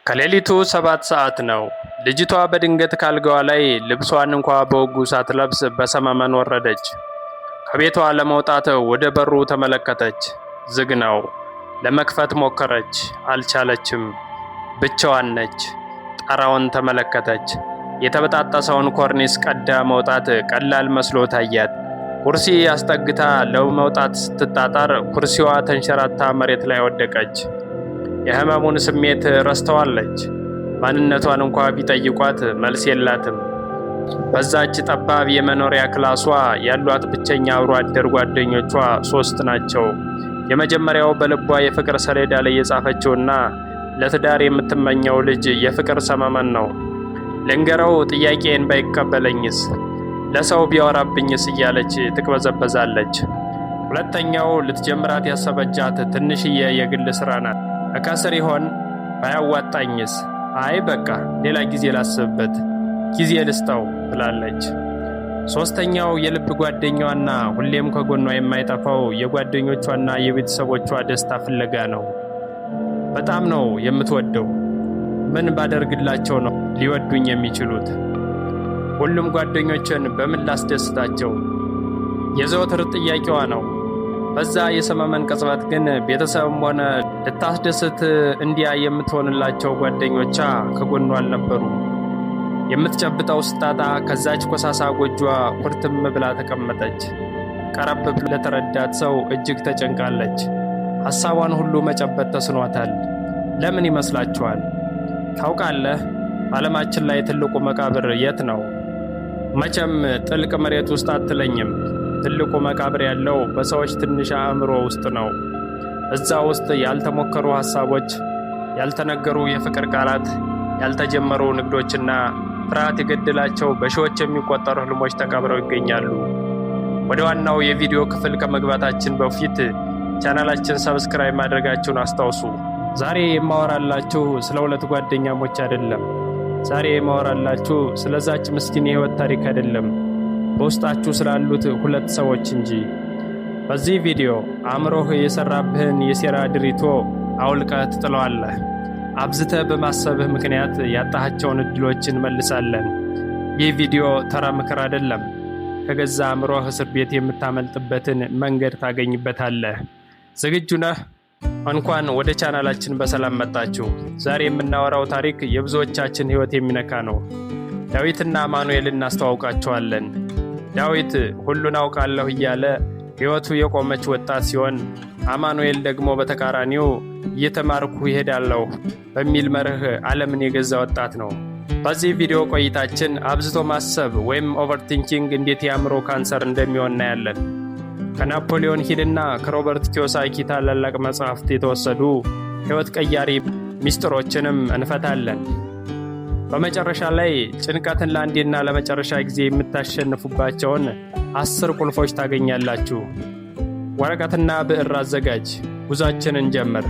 ከሌሊቱ 7 ሰዓት ነው። ልጅቷ በድንገት ካልጋዋ ላይ ልብሷን እንኳ በወጉ ሳትለብስ በሰመመን ወረደች። ከቤቷ ለመውጣት ወደ በሩ ተመለከተች። ዝግ ነው። ለመክፈት ሞከረች፣ አልቻለችም። ብቻዋን ነች። ጣራውን ተመለከተች። የተበጣጠሰውን ኮርኒስ ቀዳ መውጣት ቀላል መስሎ ታያት። ኩርሲ አስጠግታ ለመውጣት ስትጣጣር ኩርሲዋ ተንሸራታ መሬት ላይ ወደቀች። የህመሙን ስሜት ረስተዋለች። ማንነቷን እንኳ ቢጠይቋት መልስ የላትም። በዛች ጠባብ የመኖሪያ ክላሷ ያሏት ብቸኛ አብሮ አደር ጓደኞቿ ሶስት ናቸው። የመጀመሪያው በልቧ የፍቅር ሰሌዳ ላይ የጻፈችውና ለትዳር የምትመኘው ልጅ የፍቅር ሰመመን ነው። ልንገረው፣ ጥያቄን ባይቀበለኝስ፣ ለሰው ቢያወራብኝስ እያለች ትቅበዘበዛለች። ሁለተኛው ልትጀምራት ያሰበቻት ትንሽዬ የግል ስራ ናት። እከስር ይሆን? ባያዋጣኝስ? አይ በቃ ሌላ ጊዜ ላስብበት፣ ጊዜ ልስጠው ብላለች። ሶስተኛው የልብ ጓደኛዋና ሁሌም ከጎኗ የማይጠፋው የጓደኞቿና የቤተሰቦቿ ደስታ ፍለጋ ነው። በጣም ነው የምትወደው። ምን ባደርግላቸው ነው ሊወዱኝ የሚችሉት? ሁሉም ጓደኞችን በምን ላስደስታቸው? የዘወትር ጥያቄዋ ነው። በዛ የሰመመን ቅጽበት ግን ቤተሰብም ሆነ ልታስደስት እንዲያ የምትሆንላቸው ጓደኞቿ ከጎኗ አልነበሩም። የምትጨብጠው ስታጣ ከዛች ኮሳሳ ጎጇ ኩርትም ብላ ተቀመጠች። ቀረብ ለተረዳት ሰው እጅግ ተጨንቃለች። ሐሳቧን ሁሉ መጨበጥ ተስኗታል። ለምን ይመስላችኋል? ታውቃለህ፣ በዓለማችን ላይ ትልቁ መቃብር የት ነው? መቼም ጥልቅ መሬት ውስጥ አትለኝም። ትልቁ መቃብር ያለው በሰዎች ትንሽ አእምሮ ውስጥ ነው። እዛ ውስጥ ያልተሞከሩ ሐሳቦች፣ ያልተነገሩ የፍቅር ቃላት፣ ያልተጀመሩ ንግዶችና ፍርሃት የገደላቸው በሺዎች የሚቆጠሩ ህልሞች ተቀብረው ይገኛሉ። ወደ ዋናው የቪዲዮ ክፍል ከመግባታችን በፊት ቻናላችን subscribe ማድረጋችሁን አስታውሱ። ዛሬ የማወራላችሁ ስለ ሁለት ጓደኛሞች አይደለም። ዛሬ የማወራላችሁ ስለዛች ምስኪን የህይወት ታሪክ አይደለም፣ በውስጣችሁ ስላሉት ሁለት ሰዎች እንጂ። በዚህ ቪዲዮ አእምሮህ የሰራብህን የሴራ ድሪቶ አውልቀህ ትጥለዋለህ። አብዝተህ በማሰብህ ምክንያት ያጣሃቸውን እድሎች እንመልሳለን። ይህ ቪዲዮ ተራ ምክር አይደለም። ከገዛ አእምሮህ እስር ቤት የምታመልጥበትን መንገድ ታገኝበታለህ። ዝግጁ ነህ? እንኳን ወደ ቻናላችን በሰላም መጣችሁ። ዛሬ የምናወራው ታሪክ የብዙዎቻችን ሕይወት የሚነካ ነው። ዳዊትና አማኑኤልን እናስተዋውቃቸዋለን። ዳዊት ሁሉን አውቃለሁ እያለ ሕይወቱ የቆመች ወጣት ሲሆን፣ አማኑኤል ደግሞ በተቃራኒው እየተማርኩ ይሄዳለሁ በሚል መርህ ዓለምን የገዛ ወጣት ነው። በዚህ ቪዲዮ ቆይታችን አብዝቶ ማሰብ ወይም overthinking እንዴት የአእምሮ ካንሰር እንደሚሆን እናያለን። ከናፖሊዮን ሂልና ከሮበርት ኪዮሳኪ ታላላቅ መጽሐፍት የተወሰዱ ሕይወት ቀያሪ ሚስጥሮችንም እንፈታለን። በመጨረሻ ላይ ጭንቀትን ለአንዴና ለመጨረሻ ጊዜ የምታሸንፉባቸውን 10 ቁልፎች ታገኛላችሁ። ወረቀትና ብዕር አዘጋጅ። ጉዟችንን እንጀምር።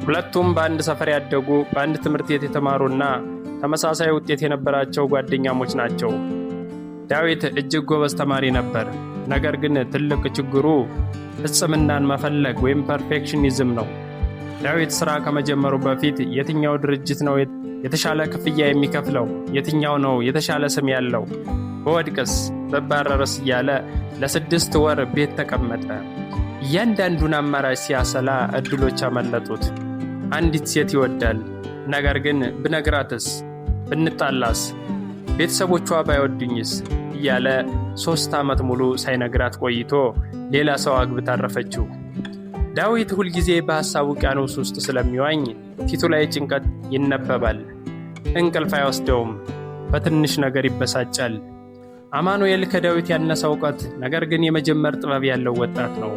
ሁለቱም በአንድ ሰፈር ያደጉ፣ በአንድ ትምህርት ቤት የተማሩና ተመሳሳይ ውጤት የነበራቸው ጓደኛሞች ናቸው። ዳዊት እጅግ ጎበዝ ተማሪ ነበር። ነገር ግን ትልቅ ችግሩ ፍጽምናን መፈለግ ወይም perfectionism ነው። ዳዊት ስራ ከመጀመሩ በፊት የትኛው ድርጅት ነው የተሻለ ክፍያ የሚከፍለው፣ የትኛው ነው የተሻለ ስም ያለው፣ ብወድቅስ፣ ብባረርስ እያለ ለ6 ወር ቤት ተቀመጠ። እያንዳንዱን አማራጭ ሲያሰላ እድሎች አመለጡት። አንዲት ሴት ይወዳል። ነገር ግን ብነግራትስ፣ ብንጣላስ፣ ቤተሰቦቿ ባይወዱኝስ እያለ 3 ዓመት ሙሉ ሳይነግራት ቆይቶ ሌላ ሰው አግብታ አረፈችው። ዳዊት ሁልጊዜ በሐሳብ ውቅያኖስ ውስጥ ስለሚዋኝ ፊቱ ላይ ጭንቀት ይነበባል። እንቅልፍ አይወስደውም። በትንሽ ነገር ይበሳጫል። አማኑኤል ከዳዊት ያነሰ እውቀት ነገር ግን የመጀመር ጥበብ ያለው ወጣት ነው።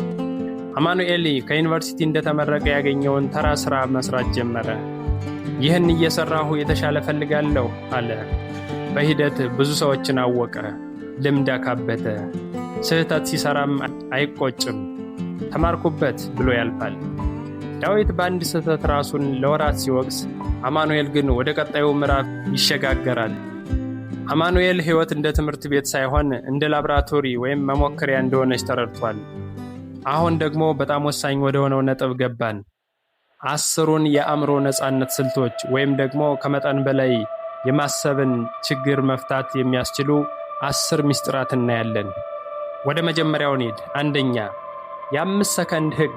አማኑኤል ከዩኒቨርሲቲ እንደተመረቀ ያገኘውን ተራ ሥራ መስራት ጀመረ። ይህን እየሰራሁ የተሻለ እፈልጋለሁ አለ። በሂደት ብዙ ሰዎችን አወቀ፣ ልምድ አካበተ። ስህተት ሲሰራም አይቆጭም። ተማርኩበት ብሎ ያልፋል። ዳዊት በአንድ ስህተት ራሱን ለወራት ሲወቅስ፣ አማኑኤል ግን ወደ ቀጣዩ ምዕራፍ ይሸጋገራል። አማኑኤል ሕይወት እንደ ትምህርት ቤት ሳይሆን እንደ ላብራቶሪ ወይም መሞከሪያ እንደሆነች ተረድቷል። አሁን ደግሞ በጣም ወሳኝ ወደ ሆነው ነጥብ ገባን። 10ሩን የአእምሮ ነፃነት ስልቶች ወይም ደግሞ ከመጠን በላይ የማሰብን ችግር መፍታት የሚያስችሉ 10 ሚስጥራት እናያለን። ወደ መጀመሪያው እንሂድ። አንደኛ፣ የ5 ሰከንድ ህግ።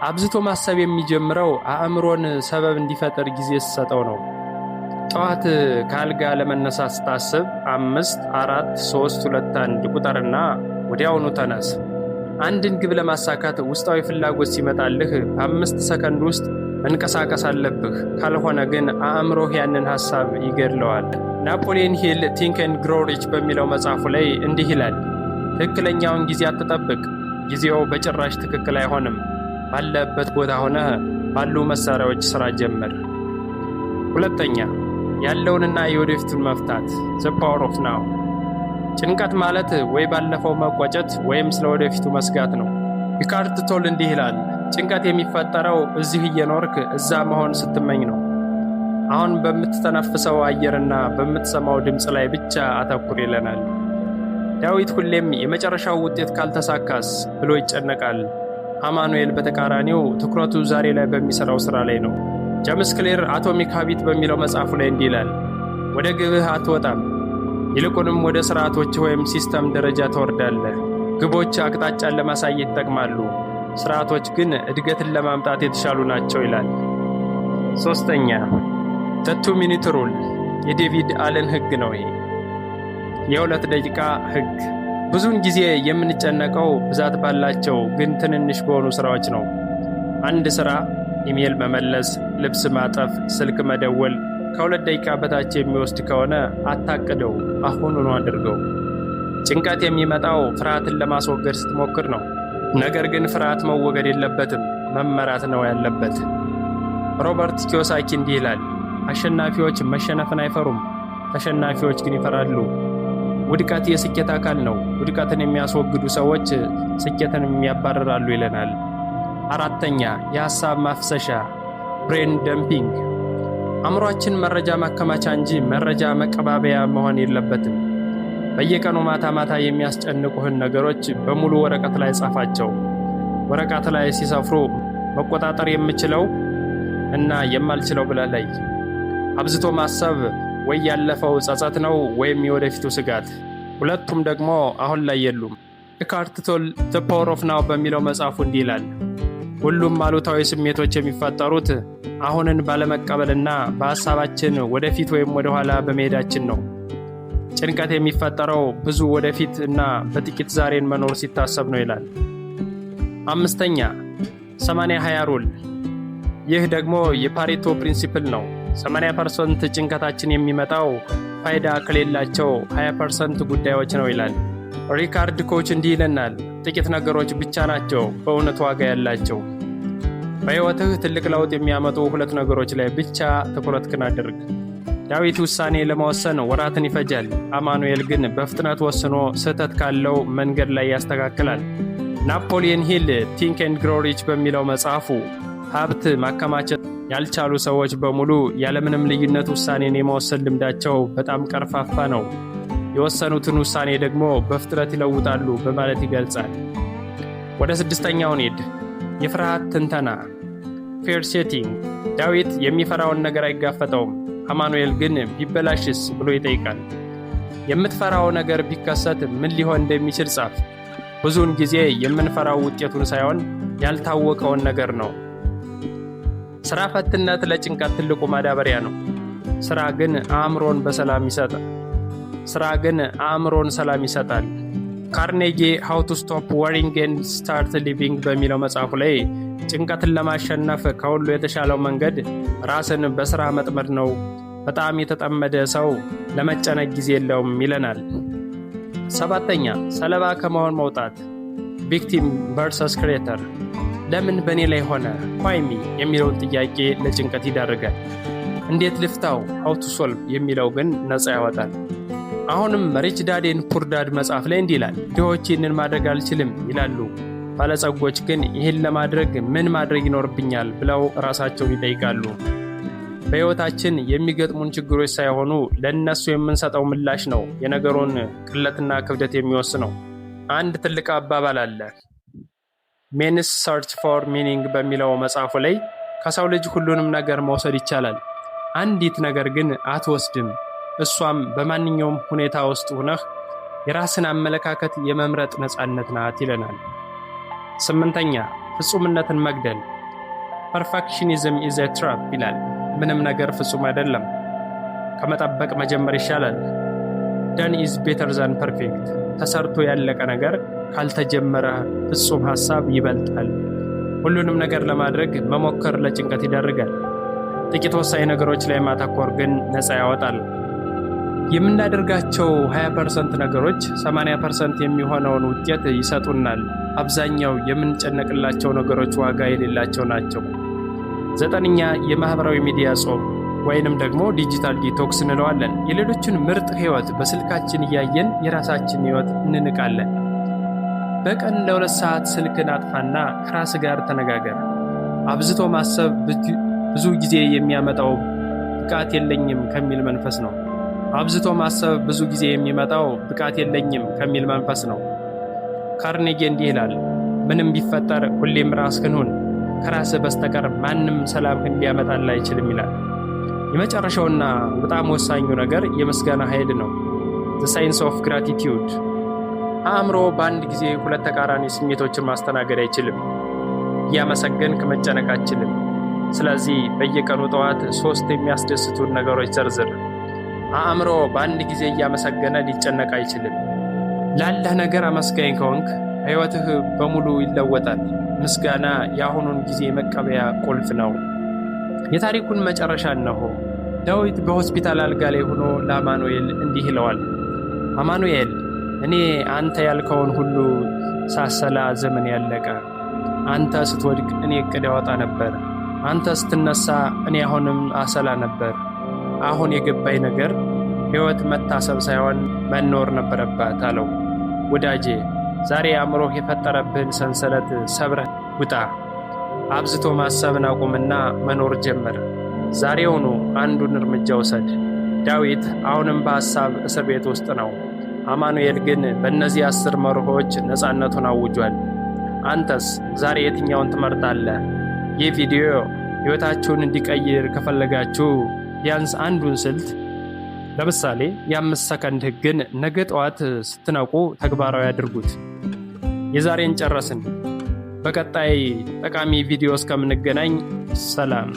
አብዝቶ ማሰብ የሚጀምረው አእምሮን ሰበብ እንዲፈጥር ጊዜ ስትሰጠው ነው። ጠዋት ከአልጋ ለመነሳት ስታስብ አምስት፣ አራት፣ ሶስት፣ ሁለት፣ አንድ ቁጠርና ወዲያውኑ ተነስ። አንድን ግብ ለማሳካት ውስጣዊ ፍላጎት ሲመጣልህ በ5 ሰከንድ ውስጥ መንቀሳቀስ አለብህ። ካልሆነ ግን አእምሮህ ያንን ሐሳብ ይገድለዋል። ናፖሊየን ሂል Think and Grow Rich በሚለው መጽሐፉ ላይ እንዲህ ይላል፣ "ትክክለኛውን ጊዜ አትጠብቅ። ጊዜው በጭራሽ ትክክል አይሆንም። ባለህበት ቦታ ሆነህ ባሉ መሳሪያዎች ሥራ ጀምር።" ሁለተኛ፣ ያለውንና የወደፊቱን መፍታት፣ the power of now። ጭንቀት ማለት ወይ ባለፈው መቆጨት ወይም ስለ ወደፊቱ መስጋት ነው። ኤካርት ቶል እንዲህ ይላል፣ "ጭንቀት የሚፈጠረው እዚህ እየኖርክ እዛ መሆን ስትመኝ ነው። አሁን በምትተነፍሰው አየርና በምትሰማው ድምፅ ላይ ብቻ አተኩር" ይለናል። ዳዊት ሁሌም የመጨረሻው ውጤት ካልተሳካስ ብሎ ይጨነቃል። አማኑኤል በተቃራኒው ትኩረቱ ዛሬ ላይ በሚሰራው ስራ ላይ ነው። ጀምስ ክሊር Atomic Habit በሚለው መጽሐፉ ላይ እንዲህ ይላል፣ "ወደ ግብህ አትወጣም፣ ይልቁንም ወደ ስርዓቶች ወይም system ደረጃ ትወርዳለህ። ግቦች አቅጣጫን ለማሳየት ይጠቅማሉ፣ ስርዓቶች ግን እድገትን ለማምጣት የተሻሉ ናቸው" ይላል። ሶስተኛ፣ the 2-minute rule፣ የዴቪድ አለን ህግ ነው ይሄ። የ2 ደቂቃ ህግ። ብዙውን ጊዜ የምንጨነቀው ብዛት ባላቸው ግን ትንንሽ በሆኑ ስራዎች ነው። አንድ ስራ፣ ኢሜል መመለስ፣ ልብስ ማጠፍ፣ ስልክ መደወል ከ2 ደቂቃ በታች የሚወስድ ከሆነ አታቅደው፣ አሁኑኑ አድርገው። ጭንቀት የሚመጣው ፍርሃትን ለማስወገድ ስትሞክር ነው። ነገር ግን ፍርሃት መወገድ የለበትም፣ መመራት ነው ያለበት። ሮበርት ኪዮሳኪ እንዲህ ይላል፣ "አሸናፊዎች መሸነፍን አይፈሩም፣ ተሸናፊዎች ግን ይፈራሉ።" ውድቀት የስኬት አካል ነው። ውድቀትን የሚያስወግዱ ሰዎች ስኬትን ያባርራሉ ይለናል። አራተኛ፣ የሐሳብ ማፍሰሻ፣ brain dumping። አእምሯችን መረጃ ማከማቻ እንጂ መረጃ መቀባበያ መሆን የለበትም። በየቀኑ ማታ ማታ የሚያስጨንቁህን ነገሮች በሙሉ ወረቀት ላይ ጻፋቸው። ወረቀት ላይ ሲሰፍሩ መቆጣጠር የምችለው እና የማልችለው ብለህ ለይ። አብዝቶ ማሰብ ወይ ያለፈው ጸጸት ነው ወይም የወደፊቱ ስጋት። ሁለቱም ደግሞ አሁን ላይ የሉም። ኤካርት ቶል The Power of Now በሚለው መጽሐፉ እንዲህ ይላል፣ "ሁሉም አሉታዊ ስሜቶች የሚፈጠሩት አሁንን ባለመቀበልና በሐሳባችን ወደፊት ወይም ወደኋላ በመሄዳችን ነው። ጭንቀት የሚፈጠረው ብዙ ወደፊት እና በጥቂት ዛሬን መኖር ሲታሰብ ነው" ይላል። አምስተኛ፣ 80/20 rule። ይህ ደግሞ የፓሬቶ principle ነው። 80% ጭንቀታችን የሚመጣው ፋይዳ ከሌላቸው 20% ጉዳዮች ነው ይላል። ሪካርድ ኮች እንዲህ ይለናል፣ "ጥቂት ነገሮች ብቻ ናቸው በእውነት ዋጋ ያላቸው።" በሕይወትህ ትልቅ ለውጥ የሚያመጡ ሁለት ነገሮች ላይ ብቻ ትኩረትህን አድርግ። ዳዊት ውሳኔ ለመወሰን ወራትን ይፈጃል። አማኑኤል ግን በፍጥነት ወስኖ ስህተት ካለው መንገድ ላይ ያስተካክላል። ናፖሊየን ሂል Think and Grow Rich በሚለው መጽሐፉ ሀብት ማከማቸት ያልቻሉ ሰዎች በሙሉ ያለምንም ልዩነት ውሳኔን የመወሰን ልምዳቸው በጣም ቀርፋፋ ነው፣ የወሰኑትን ውሳኔ ደግሞ በፍጥነት ይለውጣሉ በማለት ይገልጻል። ወደ ስድስተኛው እንሂድ። የፍርሃት ትንተና፣ fear setting። ዳዊት የሚፈራውን ነገር አይጋፈጠውም። አማኑኤል ግን ቢበላሽስ ብሎ ይጠይቃል። የምትፈራው ነገር ቢከሰት ምን ሊሆን እንደሚችል ጻፍ። ብዙውን ጊዜ የምንፈራው ውጤቱን ሳይሆን ያልታወቀውን ነገር ነው። ስራ ፈትነት ለጭንቀት ትልቁ ማዳበሪያ ነው። ስራ ግን አእምሮን ሰላም ይሰጣል። ካርኔጌ How to Stop Worrying and Start Living በሚለው መጽሐፉ ላይ ጭንቀትን ለማሸነፍ ከሁሉ የተሻለው መንገድ ራስን በስራ መጥመድ ነው። በጣም የተጠመደ ሰው ለመጨነቅ ጊዜ የለውም ይለናል። ሰባተኛ፣ ሰለባ ከመሆን መውጣት፣ victim versus creator። ለምን በእኔ ላይ ሆነ፣ why me የሚለውን ጥያቄ ለጭንቀት ይዳርጋል። እንዴት ልፍታው፣ how to solve የሚለው ግን ነፃ ያወጣል። አሁንም Rich Dad and Poor Dad መጽሐፍ ላይ እንዲህ ይላል፣ "ድሆች ይህንን ማድረግ አልችልም ይላሉ፣ ባለጸጎች ግን ይህን ለማድረግ ምን ማድረግ ይኖርብኛል ብለው ራሳቸውን ይጠይቃሉ።" በሕይወታችን የሚገጥሙን ችግሮች ሳይሆኑ ለእነሱ የምንሰጠው ምላሽ ነው የነገሩን ቅለትና ክብደት የሚወስነው። አንድ ትልቅ አባባል አለ። Man's Search for Meaning በሚለው መጽሐፉ ላይ ከሰው ልጅ ሁሉንም ነገር መውሰድ ይቻላል፣ አንዲት ነገር ግን አትወስድም። እሷም በማንኛውም ሁኔታ ውስጥ ሆነህ የራስን አመለካከት የመምረጥ ነፃነት ናት ይለናል። ስምንተኛ፣ ፍጹምነትን መግደል። "Perfectionism is a trap" ይላል። ምንም ነገር ፍጹም አይደለም። ከመጠበቅ መጀመር ይሻላል። "Done is better than perfect።" ተሰርቶ ያለቀ ነገር ካልተጀመረ ፍጹም ሀሳብ ይበልጣል። ሁሉንም ነገር ለማድረግ መሞከር ለጭንቀት ይዳርጋል። ጥቂት ወሳኝ ነገሮች ላይ ማተኮር ግን ነፃ ያወጣል። የምናደርጋቸው 20% ነገሮች 80% የሚሆነውን ውጤት ይሰጡናል። አብዛኛው የምንጨነቅላቸው ነገሮች ዋጋ የሌላቸው ናቸው። ዘጠነኛ፣ የማህበራዊ ሚዲያ ጾም ወይንም ደግሞ digital detox እንለዋለን። የሌሎችን ምርጥ ህይወት በስልካችን እያየን የራሳችን ህይወት እንንቃለን። በቀን ለ2 ሰዓት ስልክን አጥፋና ከራስ ጋር ተነጋገር። አብዝቶ ማሰብ ብዙ ጊዜ የሚያመጣው ብቃት የለኝም ከሚል መንፈስ ነው። አብዝቶ ማሰብ ብዙ ጊዜ የሚመጣው ብቃት የለኝም ከሚል መንፈስ ነው። ካርኔጌ እንዲህ ይላል፣ "ምንም ቢፈጠር ሁሌም ራስህን ሁን፣ ከራስህ በስተቀር ማንም ሰላምህን ሊያመጣልህ አይችልም" ይላል። የመጨረሻውና በጣም ወሳኙ ነገር የምስጋና ኃይል ነው። The science of gratitude። አእምሮ በአንድ ጊዜ ሁለት ተቃራኒ ስሜቶችን ማስተናገድ አይችልም። እያመሰገንክ መጨነቅ አትችልም። ስለዚህ በየቀኑ ጠዋት ሶስት የሚያስደስቱን ነገሮች ዘርዝር። አእምሮ በአንድ ጊዜ እያመሰገነ ሊጨነቅ አይችልም። ላለህ ነገር አመስጋኝ ከሆንክ ሕይወትህ በሙሉ ይለወጣል። ምስጋና የአሁኑን ጊዜ መቀበያ ቁልፍ ነው። የታሪኩን መጨረሻ እነሆ። ዳዊት በሆስፒታል አልጋ ላይ ሆኖ ለአማኑኤል እንዲህ ይለዋል። "አማኑኤል፣ እኔ አንተ ያልከውን ሁሉ ሳሰላ ዘመኔ አለቀ። አንተ ስትወድቅ እኔ እቅድ አወጣ ነበር። አንተ ስትነሳ እኔ አሁንም አሰላ ነበር። አሁን የገባኝ ነገር ሕይወት መታሰብ ሳይሆን መኖር ነበረባት" አለው። ወዳጄ፣ ዛሬ አእምሮህ የፈጠረብህን ሰንሰለት ሰብረህ ውጣ። አብዝቶ ማሰብን አቁምና መኖር ጀምር። ዛሬውኑ አንዱን እርምጃ ውሰድ። ዳዊት አሁንም በሐሳብ እስር ቤት ውስጥ ነው። አማኑኤል ግን በእነዚህ 10 መርሆች ነፃነቱን አውጇል። አንተስ ዛሬ የትኛውን ትመርጣለህ? ይህ ቪዲዮ ሕይወታችሁን እንዲቀይር ከፈለጋችሁ ቢያንስ አንዱን ስልት፣ ለምሳሌ የ5 ሰከንድ ሕግን፣ ነገ ጠዋት ስትነቁ ተግባራዊ አድርጉት። የዛሬን ጨረስን። በቀጣይ ጠቃሚ ቪዲዮ እስከምንገናኝ ሰላም።